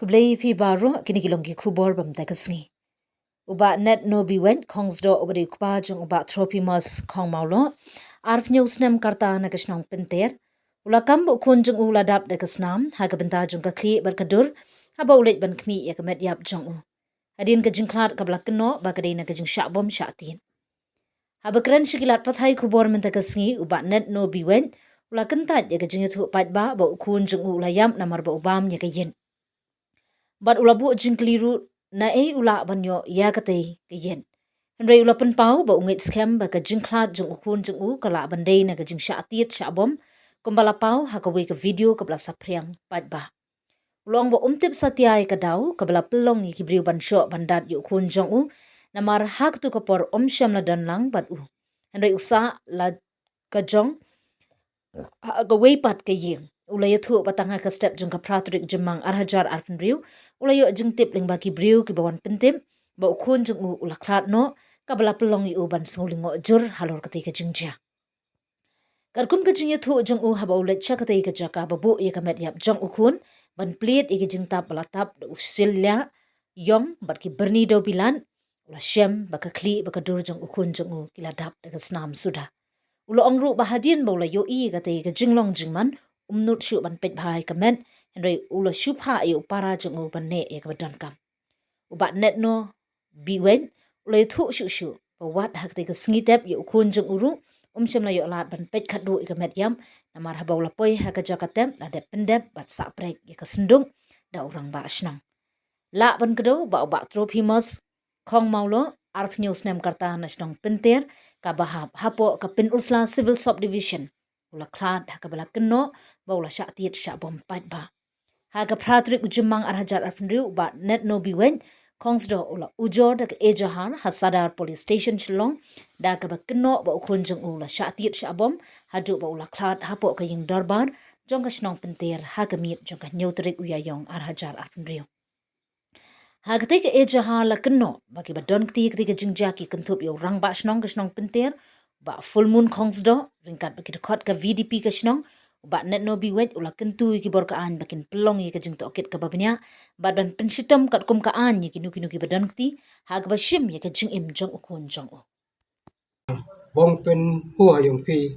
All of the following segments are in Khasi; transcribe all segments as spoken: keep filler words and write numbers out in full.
Khublei phi baroh, kine ki long ki khubor ba mynta ka sngi. U Bah Netno Biwet Khongsdoh uba dei u kpa jong u Bah Trophimus Khongmawloh, arphew snem ka rta na ka shnong Pynter, u la kam ba u khun jong u la dap da ka snam ha ka bynta jong ka khlieh bad ka dur, haba u leit ban khmih ïa ka met ïap jong u. Hadien ka jingkhlad kaba la kynnoh ba ka dei na ka jingshah bom shah tied. Haba kren sha ki lad pathai khubor mynta ka sngi, u Bah Netno Biwet u la kyntait ïa ka jingïathuh paidbah ba u khun jong u u la ïap namar ba u bam ïa ka ïit. Bad u la buh jingkylli ruh naei u lah ban ïoh ïa katei ka ïit. Hynrei u la pynpaw ba u ngeit skhem ba ka jingkhlad jong u khun jong u ka lah ban dei na ka jingshah tied shah bom, kumba la paw ha kawei ka video kaba la saphriang paidbah. U la ong ba um tip satia ïa ka daw kaba la pynlong ïa ki briew ban shoh ban dat ïa u khun jong u, namar ha katu ka por um shym la don lang bad u. Hynrei u sah la ka jong ha kawei pat ka ïing. U la ïathuh ba tang ha ka step jong ka phra tarik Jymmang ar hajar arphew hynriew, u la ïoh jingtip lyngba ki briew kiba wan pyntip ba u khun jong u u la khlad noh, kaba la pynlong ïa u ban sngew lyngngoh jur halor katei ka jingjia. Katkum ka jingïathuh jong u, haba u leit sha katei ka jaka ba buh ïa ka met ïap jong u khun ban plied ïa ki jingtap ba la tap da u syllia ïong bad ki byrni dewbilat, u la shem ba ka khlieh bad ka dur jong u khun jong u ki la dap da ka snam suda. U la ong ruh ba hadien ba u la ïohi ïa katei ka jinglong jingman, um nud shuh ban peit bha ïa ka met, hynrei u la shu phah ïa u para jong u ban neh ïa kaba donkam. U Bah Netno Biwet u la ïathuh shuh shuh ba wat ha katei ka sngi tep ïa u khun jong u ruh um shym la ïoh lad ban peit khatduh ïa ka met ïap, namar haba u la poi ha ka jaka tep la dep pyndep bad sah prek ïa ka synduk da u rangbah shnong. Lah ban kdew ba u Bah Trophimus Khongmawloh, arphew snem ka rta na shnong Pynter, kaba hap hapoh ka Pynursla Civil Subdivision, u la khlad ha kaba la kynnoh ba u la shah tied shah bom paidbah. Ha ka phra tarik u Jymmang ar hajar arphew hynriew, u Bah Netno Biwet Khongsdoh u la ujor da ka ejahar ha Sadar Police Station Shillong, da kaba kynnoh ba u khun jong u u la shah tied shah bom haduh ba u la khlad hapoh ka ïing dorbar jong ka shnong Pynter ha ka miet jong ka hynñiew tarik u Ïaïong ar hajar arphew hynriew. Ha katei ka ejahar la kynnoh ba kiba don kti katei ka jingjia ki kynthup ïa u rangbah shnong ka shnong Pynter, u Bah Fullmoon Khongsdoh, ryngkat bad ki dkhot ka V D P ka shnong, u Bah Netno Biwet u la kyntu ïa ki bor ka aiñ ba kin pynlong ïa ka jingtohkit kaba bniah bad ban pynshitom katkum ka aiñ ïa kino kino kiba don kti, ha kaba shim ïa ka jingim jong u khun jong u. Bong pynpua jong phi.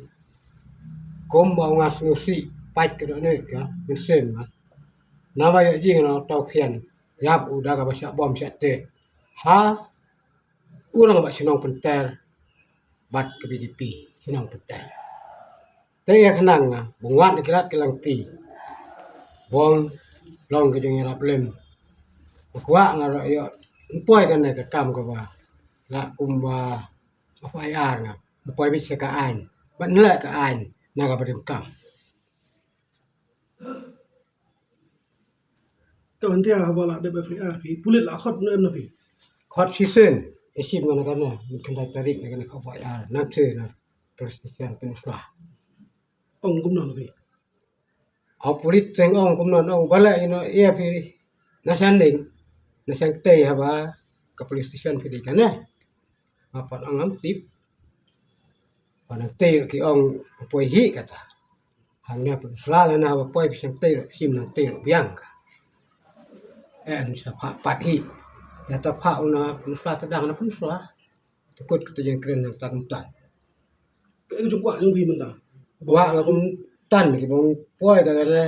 Kumba u nga sngewsih pat ka dohnud ka mynsiem nga. Naba ïoh jingïarap tau khian ïap u da kaba shah bom shah tied ha u rangbah shnong Pynter bad ka V D P shnong Pynter. Te ïa khnang nga bong wat na ki lad ki langti, bong long ka jingïarap lem. Ba kwah nga ruh ïoh poi kane ka kam kaba la kumba F I R nga, poi beit sha ka aiñ, ban leh ka aiñ na kaba donkam. Ka ban tia haba la dep F I R phi, pulit la khot ne em na phi? Khot shisien, e shim nga na kane, khyndai tarik na kane ka F I R, na te na police station Pynursla. Ong kumno na phi? Au pulit teng ong kumno ong ba la ino ïa phi na shanding na shang tei haba ka police station phi dei kane. Nga pat ong ngam tip. Ba nang tei ki ong poi hi kata. Hangne Pynursla la na haba poi phi shang tei shim nang tei biang ka. Eh, ni sa pha pat hi. Ya ta pha una Pynursla ta dang na Pynursla. Tukut kata jingkren nang ta kumtan. Ka jong kwah jong phi mynta. Kwah nga kumtan ki bong poi ka kane.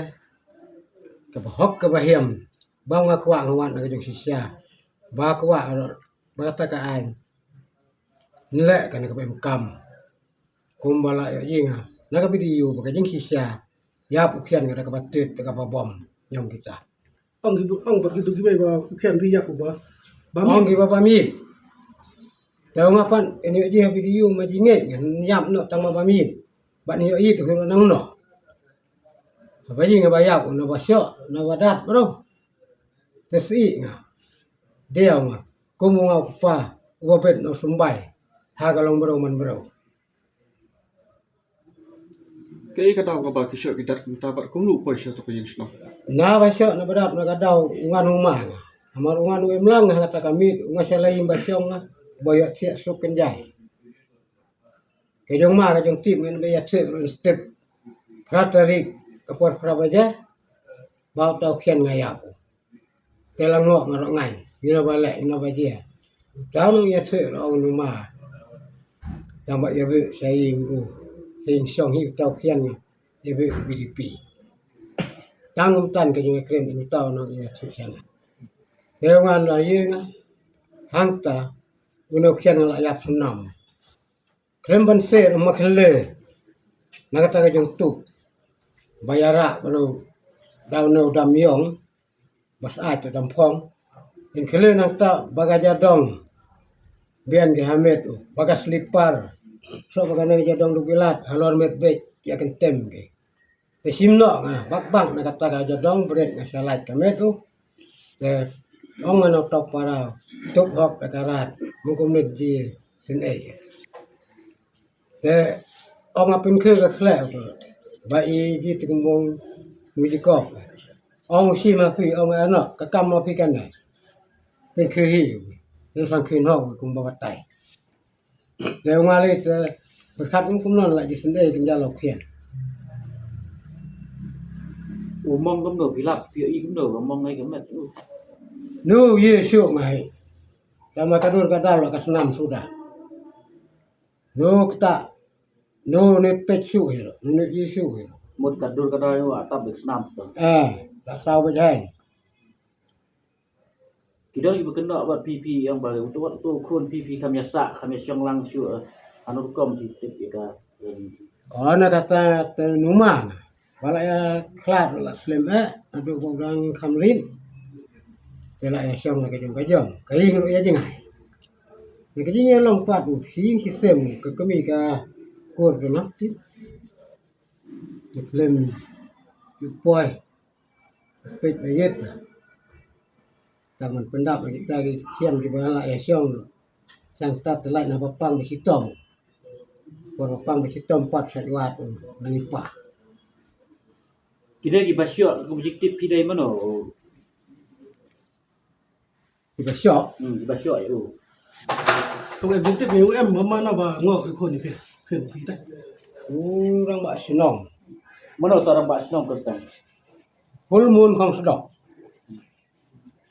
Kaba hok kaba hiam. Ba nga kwah nga wan na ka jong shisha. Ba kwah ba kata ka aiñ. Nleh kane kaba em kam. Kumba la ïoh jing ha na ka video ba ka jing shisha. Ïap u khian ka da kaba tied da kaba bom jong kita. Ong ki ong ba ki tu ki ba u khian phi ïap u ba. Ba ong ki ba ba miet. Te nga pat ïoh jing ha video ma jingeh ngan ïap noh tang ma ba miet. Ba ni ïoh it hu nang noh. Ba jing ba ïap u na ba shoh na ba dat bro. Te si nga. Dei nga. Kum u nga u kpa u ba bet noh sumbai. Ha ka long bro man bro. Kaei ka daw kaba ki shoh ki dat kumta bad kumno u poi sha to ka ïing shnong? Na ba shoh na ba dat na ka daw u ngan u ma nga. Namar u ngan u im lang ha kata ka miet u nga sha la ïing ba shong nga. Ba ïoh thiah suk kynjai. Ka jong ma ka jong tip ngan ba ïa thiah ruh step. Phra tarik ka por phra baje. Ba u tau khian nga ïap u. Te la ngoh nga ruh ngai. Ïa ba leh, ïa ba jia. Tang ïa te ruh ong numa. Tang ba ïa be sa ïing u. Sa ïing shong hi tau khian nga. Ïa be B D P. Tang um tan ka jingkren ïa tau nong ïa te sa nga. Te ngan la ïa nga. Hangta. Uno khian nga la ïap snam. Khlem ban ser ma khle. Na kata ka jingtup. Ba ïa rak ba lo. Dau no dam yong. Bas ai to dam phong. In khle nang ta ba ka jadong. Bian ki hamet u. Ba ka slipar. So ba ka ne jadong du bilat. Halor met bek. Ïa kan tem ki. Te sim noh nga, bak bak na kata ka jadong bret nga sa lait ka met u. Te ong nga na u tok para, tup hok da ka rat, mungkum nit ji sin ei. Te ong nga pynkhie ka khleh u tu. Ba i ji ti kumbong ngi ji kok. Ong si ma phi, ong nga na, ka kam ma phi kan na. Pynkhie hi, nan sang khie noh kumba batai. Te u nga lei te pyrkhat kum kum non la ji sendai kin jalo khian. U mong kumno phi lap phi i kumno u mong ngai ka met u. Nu ye shu ngai. Tama ka dur ka dal ka snam suda. Nu kta. Nu ne pet shu hiro. Nu ne ye shu hiro. Mut ka dur ka dal u atap bek snam suda. Eh, la saw bek hai. Ki dang iba kynnoh bad phi phi ïa ba uto uto khun phi phi kham ïa sah kham ïa shong lang shuh, eh, ano rukom phi tip ïa ka, eh. Oh, na kata te numa na. Ba la ïa khlad la slem eh, ado ba u dang kham rit. Te la ïa shong la ka jong ka jong. Ka ïing ruh ïa jngai. Na ka jingïalong pat u, shi ïing shi sem, ka kmie ka kur ka ngap tip. Te khlem ïa poi. Peit da ïet. Tang ban pyndap ïa kita ki khian kiba la ïa shong. Shang tat te lait na ba pang ba shitom. Por ba pang ba shitom pat sa ïa wat na ngi pa. Ki dei kiba shoh kum jingtip ki dei mano. Kiba shoh. Hmm, kiba shoh ïa u. Tong em jingtip ni u em mama na ba ngo ki khun ni phi. Khun phi ta. U rangbah shnong. Mano ta rangbah shnong ka tang. Full Moon Khongsdok.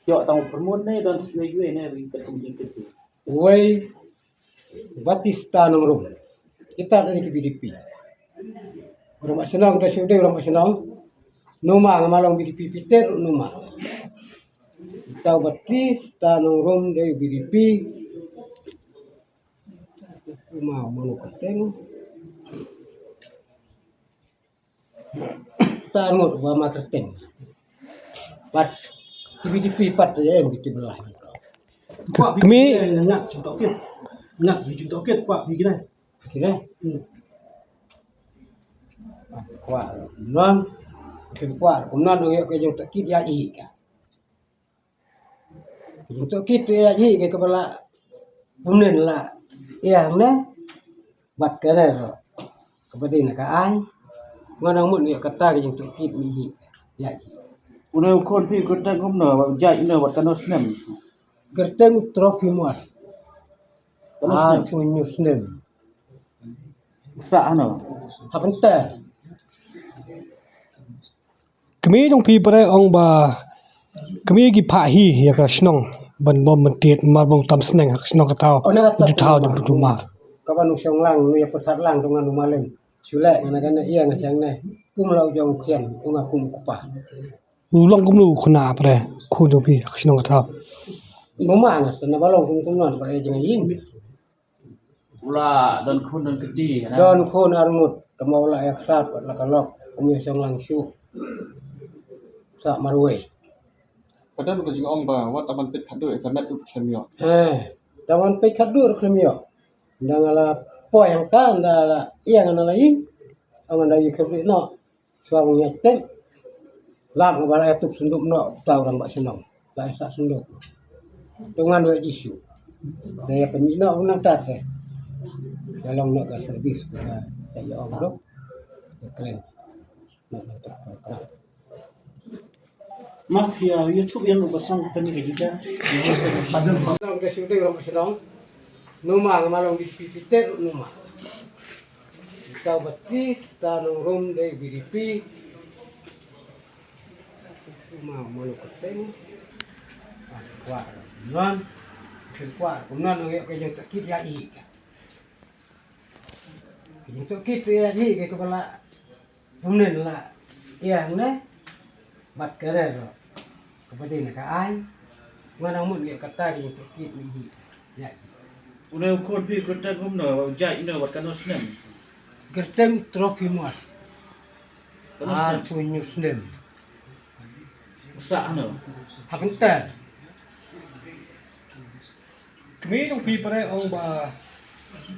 Yo tang Full Moon ne don sne jwe ne ri ka kum jingtip. Wei Batista Nongrum. Kita dari ke B D P. Orang mak senang dah sudah orang mak senang. Numa ngamalong B D P Peter numa. Tau Batista Nongrum dari B D P. Mau manu keteng. Ta ngut ba ma kyrteng. Pat T V T P pat te em kiti belai. Kwah bi kmi ngat jingtok kit. Ngat jingtok kit kwah bi kine. Kine. Hmm. Kwah non. Kin kwah kumnon ong ïa ka jingtok kit ïa i ka. Jingtok kit ïa i ka kaba la kumnen la ïa ne. Bad ka re ro kaba dei na ka ai. Ngan ong mut ïa kata ka jingtok kit mi hi ïa i. Une u khun phi u kyrteng kumno, jait no bad kano snem? Kyrteng u Trophimus. Kano snem? Ar phew hynñiew snem. Sa ano? Ha Pynter. Kmie jong phi pyrshah ong ba kmie ki phah hi ïa ka shnong ban bom ban tied mar ba u tam sneng ha ka shnong ka thaw. Ju thaw jong phi tu mar. Ka ban u shong lang nu ïa pyrkhat lang tu ngan u malem. Shu leh ngan ka na ïa nga shang ne. Kum la u jong u khian u nga kum u kpa. U long kumno u khynnah pyrshah khun jong phi ha ka shnong ka thaw. Mama nga sa na ba long kum kum non pyrshah jong ïing. U la don khun don kti, na? Don khun ar ngut, tama u la ïa khlad, la ka lok, kum ïa shong lang shuh. Sa marwei. Ka don ka jingong ba, wat taban peit khadduh, ka met u khlem ïoh. Eh, taban peit khadduh u khlem ïoh. Nda nga la poi hangta, nda la ïa nga na la ïing. Ong nda ïa khadduh noh. Shuwa ba ngi ïaid teng. Lap nga ba la ïa tup senduk noh, uta u rangbah shnong. La ïa sah senduk. To ngan wei Jisu. Da ïa pynmih noh u nangta te. Ïa long noh ka service ka ïa ong doh. Ïa kren. Noh nangta program. Ma ïa YouTube ïa long ba song tani ka jita. Padam ka shu dei u rangbah shnong. Numa nga ma long B D P Peter numa. Tau Batista Nongrum dei B D P. Numa mano ka teng. Kwah kumnon, phin kwah kumnon ngi ïoh ka jingtohkit ïa i. Ka jingtohkit ïa i ka ba la kumne la ïa ne. Bad ka re ro ka ba dei na ka ai. Ngan ang mut ngi ïoh kata ka jingtohkit ïa i. Ïa i. Une u khun phi kyrteng kumno, u jait no bad kano snem? Kyrteng Trophimus. Kano snem? Arphew hynñiew snem. Sa hano? Ha Kynter. Kmie jong phi pare ong ba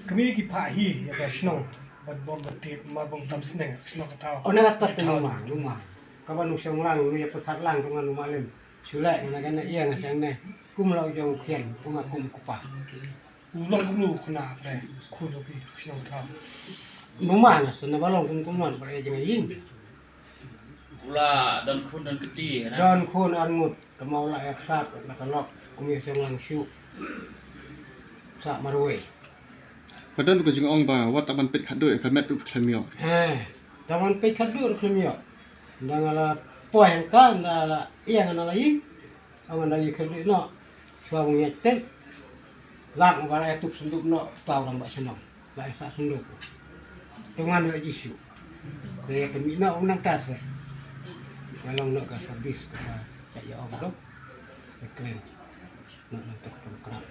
kmie ki phah hi ïa ka shnong ban bom ban tip mar bom tam sneng shnong ka thaw. Ona ka tat numa numa. Ka ba nu shong lang nu ïa pyrkhat lang tu ngan nu malim. Shu leh ngan ka na ïa nga shang ne. Kum la u jong u khian kum a kum kupa. U long kum nu khna pare khun jong phi shnong ka thaw. Numa nga sna ba long kum kum non pare jeng ïing. U la don khun don kti na. Don khun ar ngut, tama u la ïa ksat, la ka lok, kum ïa seng lang shu. Sa marwei. Ka don ka jingong ba, wat ta ban peit khadduh ïa ka met ruh khlem ïoh. He, ta ban peit khadduh ruh khlem ïoh. Nda nga la poi hangta, nda la ïa nga na la ïing. Ong nda ïa khadduh noh. Shuwa bang ïa tet. Lak ba la ïa tup senduk noh, tau rang ba shnong. La ïa sah senduk. Te ngan ïa Jisu. Te ïa kami na ong nang tas re. Ïa long na ka service ka sa ïa ong dok. Te kren. Na nang tok tok kram.